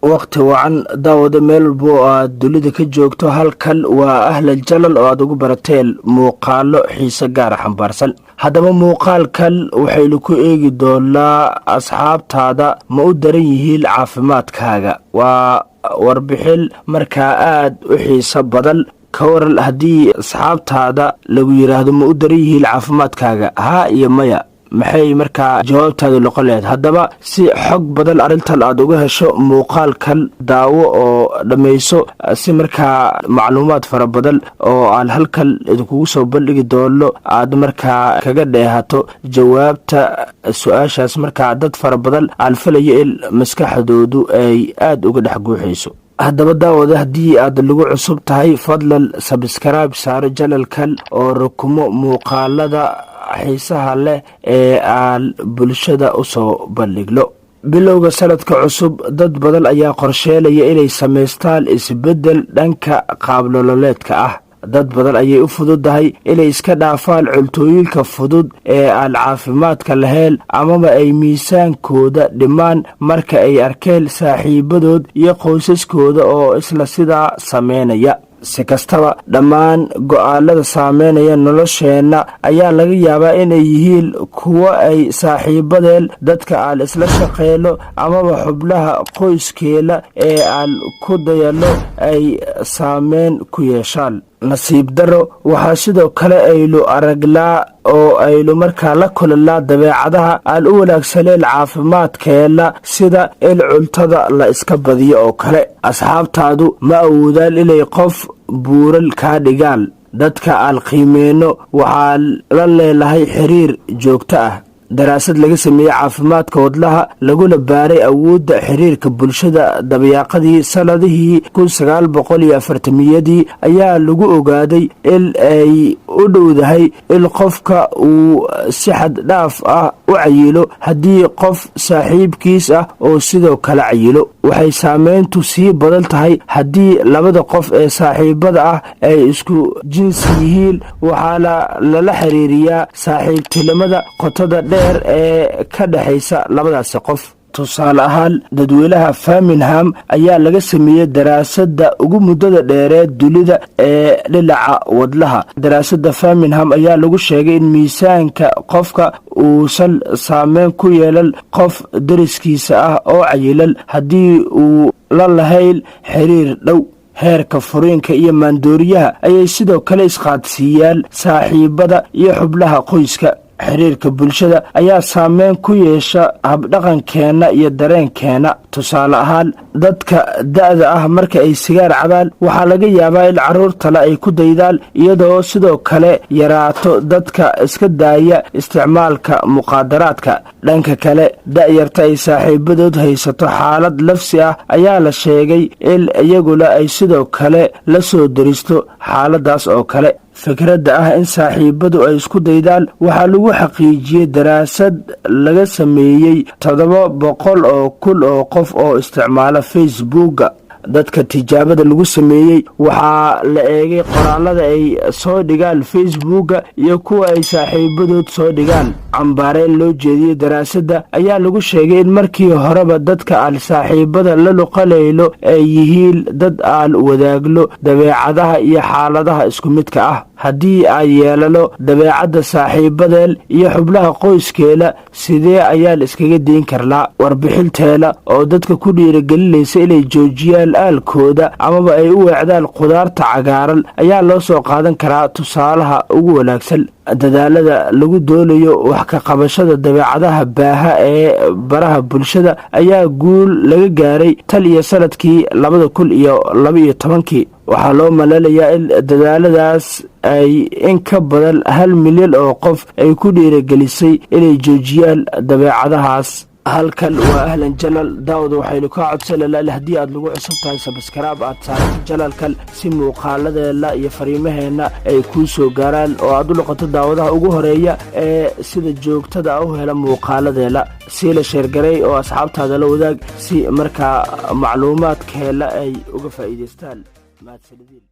Waqti wacan, daawada, meel walba oo aad dunida ka joogto. Halkan waa Ahlan Channel oo aad ugu barateen muuqaalo xiise gaara xambaarsan. Haddaba muuqaalkan waxaynu ku eegi doonaa: asxaabtaada ma u daran yihiin caafimaadkaaga? Waa warbixin markaa aad u xiiso badan. Ka waran haddii asxaabtaada lagu yidhaahdo ma u daran yihiin caafimaadkaaga? Haa iyo maya, maxay markaa jawaabtaadu noqon lahayd? Haddaba si xog badan arrintan aad uga hesho, muuqaalkan daawo oo dhammayso, si markaa macluumaad fara badan oo aan halkan idinkugu soo bandhigi doono aad markaa kaga dheehato jawaabta su-aashaas. Markaa dad fara badan aan filayo in maskaxdoodu ay aada uga dhex guuxayso. Haddaba daawada, haddii aad lagu cusub tahay, fadlan subscribe saaro channelkan oo rukumo muuqaalada xiisaha leh ee aan bulshada u soo bandhigno. Bilowga sanadka cusub, dad badan ayaa qorsheynaya inay samaystaan isbeddel dhanka qaabnololeedka ah. Dad badan ayay u fududahay inay iska dhaafaan cuntooyinka fudud ee aan caafimaadka lahayn amaba ay miisaankooda dhimaan marka ay arkeen saaxiibadood iyo qoysaskooda oo isla sidaa sameynaya. Si kastaba, dhammaan go'aanada saameynaya nolosheenna ayaa laga yaabaa inay yihiin kuwo ay saaxiibadeen, dadka aan isla shaqeyno amaba xubnaha qoyskeena ee aan ku dayanno ay saameyn ku yeeshaan. Nasiib darro, waxaa sidoo kale aynu aragnaa oo aynu markaa la kulannaa dabeecadaha aan u wanaagsaneyn caafimaadkeenna, sida in cuntada la iska badiyo oo kale. Asxaabtaadu ma awoodaan inay qof buuran kaa dhigaan. Dadka aan qiimeyno waxaan la leenahay xiriir joogto ah. Daraasad laga sameeyey caafimaadka wadnaha, laguna baaray awoodda xiriirka bulshada dabayaaqadii sanadihii 1940-yadii, ayaa lagu ogaaday in ay u dhowdahay in qofka uu si xad dhaaf ah u cayilo haddii qof saaxiibkiis ah oo sidoo kale cayilo. Waxay saameyntu sii badan tahay haddii labada qof ee saaxiibada ah ay isku jinsi yihiin, waxaana lala xiriiriyaa saaxiibtinimada qotada dheer ee ka dhexaysa labadaasi qof. Tusaale ahaan, dadweynaha Framingham ayaa laga sameeyey daraasadda ugu muddada dheereed dunida ee dhinaca wadnaha. Daraasadda Framingham ayaa lagu sheegay in miisaanka qofka uusan saameyn ku yeelan qof dariskiisa ah oo cayilan haddii uu la lahayn xiriir dhow. Heerka furiinka iyo maandooriyaha ayay sidoo kale isqaadsiiyaan saaxiibada iyo xubnaha qoyska. Xiriirka bulshada ayaa saameyn ku yeesha habdhaqankeenna iyo dareenkeenna. Tusaale ahaan, dadka da'da ah marka ay sigaar cabaan, waxaa laga yaabaa in carruurtale ay ku daydaan, iyadoo sidoo kale yaraato dadka iska daaya isticmaalka muqaadaraadka. Dhanka kale, da'yarta ay saaxiibadood haysato xaalad nafsi ah ayaa la sheegay in iyaguna ay sidoo kale la soo deristo xaaladaas oo kale. Fikradda ah in saaxiibadu ay isku daydaan waxaa lagu xaqiijiyey daraasad laga sameeyey 700,000 oo qof oo isticmaala Facebooka. Dadka tijaabada lagu sameeyey waxaa la eegay qoraalada ay soo dhigaan Facebooka iyo kuwa ay saaxiibadood soo dhigaan. Cambaareyn loo jeediyey daraasadda ayaa lagu sheegay in markii horeba dadka aan saaxiibada la luqalayno ay yihiin dad aan wadaagno dabeecadaha iyo xaaladaha isku midka ah. Haddii aan yeelano dabeecadda saaxiibadeen iyo xubnaha qoyskeena, sidee ayaan iskaga dayn karnaa? Warbixinteena oo dadka ku dhiirigelinaysa inay joojiyaan aalkooda amaba ay u weecdaan khudaarta cagaaran ayaa loo soo qaadan karaa tusaalaha ugu wanaagsan. Dadaalada lagu doonayo wax ka qabashada dabeecadaha baaha ee baraha bulshada ayaa guul laga gaaray tan iyo sanadkii 2012-kii. Waxaa loo maleynayaa in dadaaladaas ay in ka badan 1 milyan oo qof ay ku dhiirigelisay inay joojiyaan dabeecadahaas. Halkan waa Ahlan Channel. Daawada, waxaynu kaa codsanaynaa in haddii aad lagu cusub tahay, subscribe aad saarto channelkan, si muuqaaladeenna iyo fariimaheenna ay kuu soo gaaraan oo aad u noqoto daawadaha ugu horeeya ee sida joogtada u hela muuqaaladeenna. Sii la share garay oo asxaabtaada la wadaag, si markaa macluumaadkeena ay uga faa'iidaystaan. Mahadsanidin.